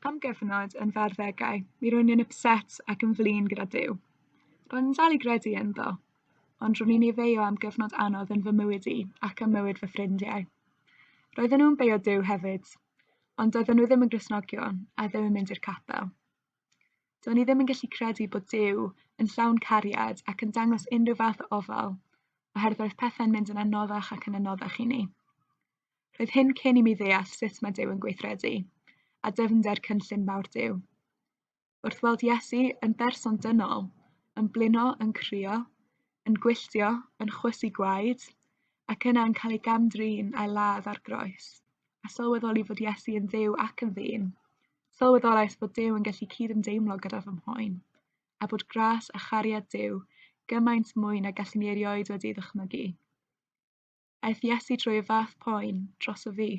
Am gyfnod yn fy arddegau, mi ro'n i'n ypset ac yn flin gyda Duw. Ro'n i'n dal i gredu ynddo, ond ro'n i'n ei feio am gyfnod anodd yn fy mywyd i ac ym mywyd fy ffrindiau. Roedden nhw'n beio Duw hefyd, ond doedden nhw ddim yn Gristnogion a ddim yn mynd i'r capel. Do'n i ddim yn gallu credu bod Duw yn llawn cariad ac yn dangos unrhyw fath o ofal, oherwydd roedd pethau'n mynd yn anoddach ac yn anoddach i ni. Roedd hyn cyn i mi ddeall sut mae Duw yn gweithredu, a dyfnder cynllun mawr Duw. Wrth weld Iesu yn berson dynol, yn blino, yn crio, yn gwylltio, yn chwysu gwaed, ac yna yn cael ei gam-drin a'i ladd ar groes, a sylweddoli fod Iesu yn Dduw ac yn ddyn, sylweddolais fod Duw yn gallu cyd-ymdeimlo gyda fy mhoen, a bod gras a chariad Duw gymaint mwy na gallwn i erioed wedi ei ddychmygu. Aeth Iesu drwy y fath poen drosof fi.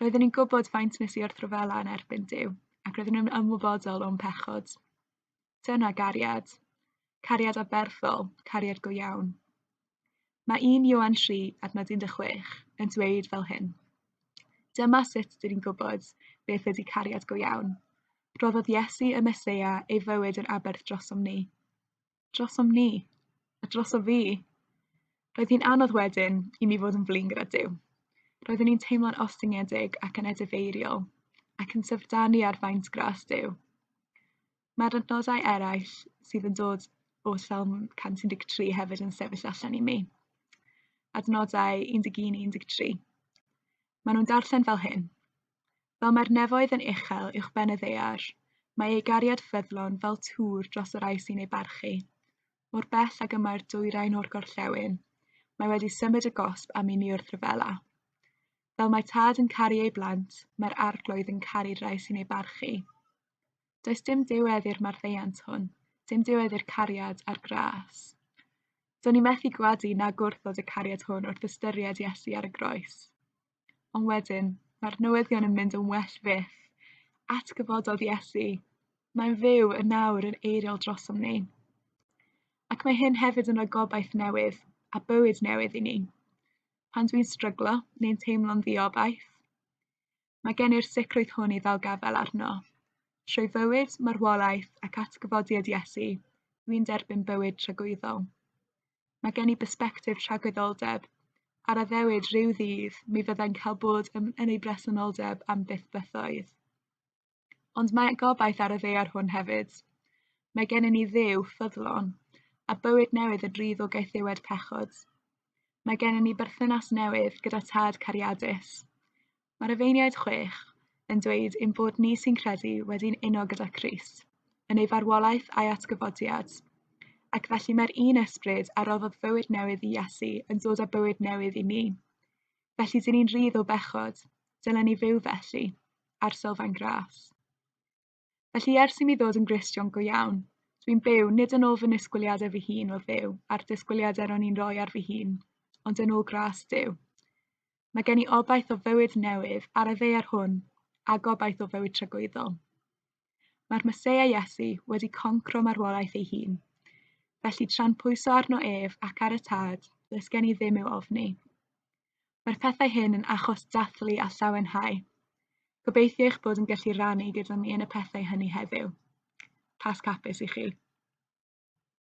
Roeddwn i'n gwybod faint nes i wrthryfela yn erbyn Duw, ac roeddwn i'n ymwybodol o'm pechod. Dyna gariad. Cariad aberthol, cariad go iawn. Mae 1 Ioan 3, adnod 16, yn dweud fel hyn. Dyma sut dyn ni'n gwybod beth ydy cariad go iawn. Rhoddodd Iesu y Meseia ei fywyd yn aberth drosom ni. drosom ni, a droso fi. Roedd hi'n anodd wedyn i mi fod yn flin gyda Duw. Roeddwn i'n teimlo'n ostyngedig ac yn edifeiriol, ac yn syfrdanu ar faint gras Duw. Mae'r adnodau eraill sydd yn dod o Salm 113 hefyd yn sefyll allan i mi. Adnodau 11 i 13. Maen nhw'n darllen fel hyn. Fel mae'r nefoedd yn uchel uwchben y ddaear, mae ei gariad ffyddlon fel tŵr dros y rhai sy'n ei barchu. Mor bell ag y mae'r dwyrain o'r gorllewin, mae wedi symud y gosb am i ni wrthryfela. Fel mae tad yn caru ei blant, mae'r arglwydd yn caru'r rhai sy'n ei barchu. Does dim diwedd i'r marddeiant hwn, dim diwedd i'r cariad a'r gras. Do'n i methu gwadu na gwrthod y cariad hwn wrth ystyried Iesu ar y groes. Ond wedyn, mae'r newyddion yn mynd yn well fyth. Atgyfododd Iesu. Mae'n fyw yn nawr yn eiriol drosom ni. Ac mae hyn hefyd yn rhoi gobaith newydd a bywyd newydd i ni. Pan dwi'n stryglo neu'n teimlo'n ddiobaith, mae gen i'r sicrwydd hwn i ddal gafael arno. Trwy fywyd, marwolaeth ac atgyfodiad Iesu, dwi'n derbyn bywyd tragwyddol. Mae gen i bersbectif tragwyddoldeb, a'r addewid rhyw ddydd mi fyddai'n cael bod yn, yn ei bresenoldeb am byth bythoedd. Ond mae gobaith ar y ddaear hwn hefyd. Mae gennym ni Dduw ffyddlon, a bywyd newydd yn rhydd o gaethiwed pechod. Mae gennym ni berthynas newydd gyda Tad cariadus. Mae'r Rufeiniaid 6 yn dweud ein bod ni sy'n credu wedi'n uno gyda Christ, yn ei farwolaeth a'i atgyfodiad. Ac felly mae'r un ysbryd a roddodd fywyd newydd i Iesu yn dod â bywyd newydd i ni. Felly dyn ni'n rhydd o bechod, dylen ni fyw felly, ar sylfaen gras. Felly ers i mi ddod yn Gristion go iawn, dwi'n byw nid yn ôl fy nisgwyliadau fy hun o Dduw a'r disgwyliadau ro'n i'n rhoi ar fy hun, ond yn ôl gras Duw. Mae gen i obaith o fywyd newydd ar y ddaear hwn a gobaith o fywyd tragwyddol. Mae'r Meseia Iesu wedi concro marwolaeth ei hun. Felly tra'n pwyso arno ef ac ar y Tad, does gen i ddim i'w ofni. Mae'r pethau hyn yn achos dathlu a llawenhau. Gobeithio eich bod yn gallu rannu gyda mi yn y pethau hynny heddiw. Pasg hapus i chi.